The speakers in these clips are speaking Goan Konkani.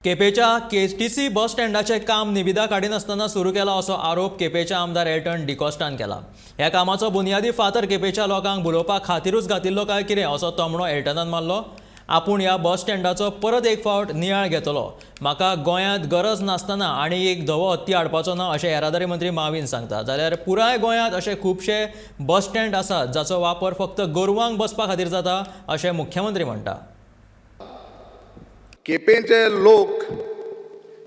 केपेच्या केएसटीसी बस स्टँडाचें काम निविदा काडिनासतना सुरू केला असो आरोप केपेचे आमदार एल्टन डिकॉस्टान केला. ह्या कामाचो बुनियादी फातर केपेच्या लोकांक भुलोवपा खातीरूच घातिल्लो काय कितें असो तोमणो एल्टनान मारलो. आपूण ह्या बस स्टँडाचो परत एक फावट नियाळ घेतलो. म्हाका गोंयांत गरज नासतना आनी एक धवो हत्ती हाडपाचो ना अशें येरादारी मंत्री मावीन सांगता. जाल्यार पुराय गोंयांत अशे खुबशे बस स्टँड आसात जाचो वापर फक्त गोरवांक बसपा खातीर जाता अशें मुख्यमंत्री म्हणटा. केपेंचे लोक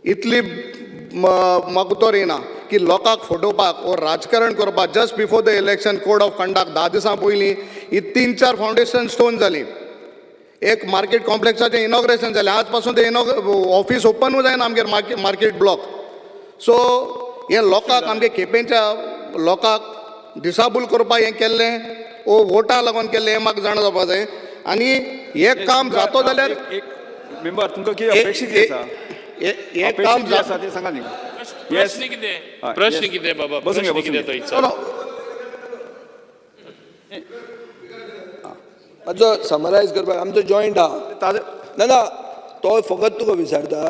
इतली म्हाका उतर येना की लोकांक फटोवपाक वो राजकारण करपाक just before the election, code of conduct 10 दिसां पयलीं ही तीन चार फावंडेशन स्टोन जाली. एक मार्केट कॉम्प्लेक्साचें इनॉग्रेशन जालें. आज पासून ते ऑफिस ओपनूय जायना आमगेर मार्केट ब्लॉक. सो हें लोकांक, आमगे केपेंच्या लोकांक दिसाबूल करपाक हें केल्लें वो वोटां लागून केल्लें हें म्हाका जाणा जावपा जाय. आनी हें काम जातो जाल्यार एक मेंबर, तुमकां कितें अपेक्षीत कितें आसा? हें अपेक्षीत काम कितें आसा तें सांगा न्ही. प्रश्न कितें? प्रश्न कितें बाबा? बसून घे, प्रश्न बसून कितें घे. तो विचार. मातसो समरायज करपाक आमचो जॉयंट आहा. ताजे. ना ना, तो फकत तुका विचारता,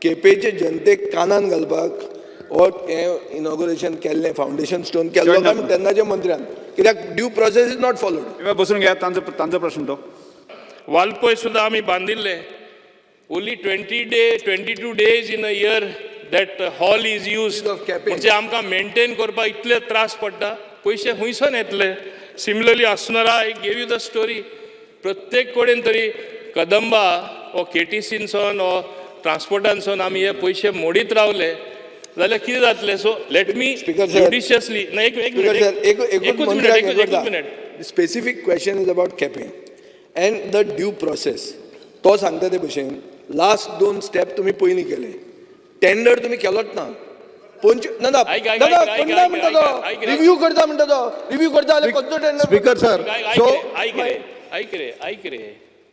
केपेचे जनतेक कानान घालपाक हो हें इनॉग्रेशन केल्लें, फावंडेशन स्टोन केल्लो Joint काय म्हण तेन्नाच्या मंत्र्यान, कित्याक due process is not followed. Member, बसून घ्या. तांचो तांचो प्रश्न तो. वालपय सुद्दां आमी बांदिल्ले. Only 20 day, 22 days in a year that hall is used. Of Quepem. म्हणजे आमकां मेंटेन करपाक इतले त्रास पडटा. पयशे खुंयसून येतले? Similarly Assonora, I gave you the story. प्रत्येक कडेन तरी कदंबा ओ केटीसीनसून ओ ट्रान्सपोर्टानसून आमी हे पयशे मोडीत रावले जाल्यार कितें जातलें? So let me Speaker sir. Judiciously, ना, एक एक स्पीकर मिनिट. सर, एक एकूच एकूच मंत्र्याक मिनिट. हें एकूच करता. Minute. Specific question is about Quepem and the due process. तो सांगता ते भशेन लास्ट दोन स्टेप तुमी पयलीं केले, टेंडर तुमी केलोच ना. पंच ना ना. ऐक, ऐक, ना ना. ऐक, ऐक, कोण ना ऐक, म्हणटा ऐक, तो ऐक रे. रिव्यू करता म्हणटा तो. रिव्यू करता जाल्यार कसलो टेंडर? स्पीकर सर, ऐक सो रे, ऐक रे, ऐक रे, ऐक रे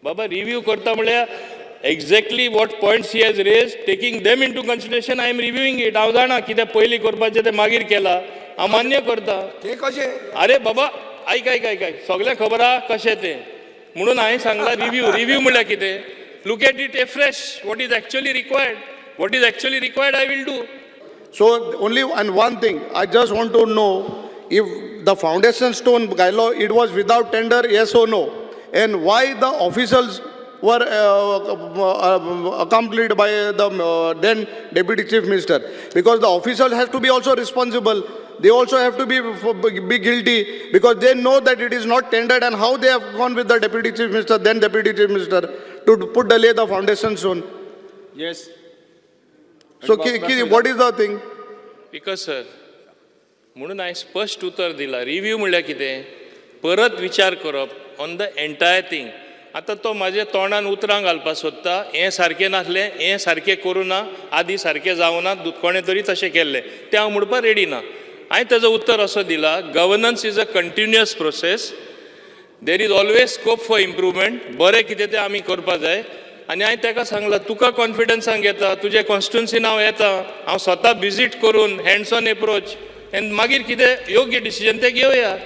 बाबा. रिव्यू करता म्हळ्यार exactly what points he has raised, taking them into consideration, I am reviewing it. हांव जाणा कितें पयलीं करपाचें तें मागीर केलां, हांव मान्य करता. तें कशें? अरे बाबा, ऐक ऐक ऐक ऐक. सगळें खबर आहा कशें तें. म्हणून हांवें सांगलां रिव्यू. रिव्यू म्हणल्यार कितें? Look at it afresh, what is actually required. What is actually required, I will do. So only and one thing, I just want to know if the foundation stone घायलो, it was without tender, yes or no? And why the officials were accompanied by the then deputy chief minister? Because the officials has to be also responsible. They also have to be guilty because they know that it is not tendered and how they have gone with the deputy chief minister, then deputy chief minister, to put the lay the foundation stone. Yes. So what is the thing? Because sir, म्हणून हांवें स्पश्ट उतर दिलां. रिव्यू म्हणल्यार कितें? परत विचार करप ऑन the entire thing. आतां तो म्हाज्या तोंडान उतरां घालपाक सोदता, हें सारकें नासलें, हें सारकें करूं ना, आदी सारकें जावना, कोणें तरी तशें केल्लें. तें हांव म्हणपाक रेडी ना. हांवें ताजो उत्तर असो दिला, governance is a continuous process. There is always scope for improvement. बरें कितें तें आमी करपा जाय. आनी हांवें ताका सांगलां, तुका कॉन्फिडन्सान घेता, तुजें कॉन्स्टिट्युन्सीन हांव येता, हांव स्वता विजीट करून हँड्स ऑन एप्रोच आनी मागीर कितें योग्य डिसिजन तें घेवया.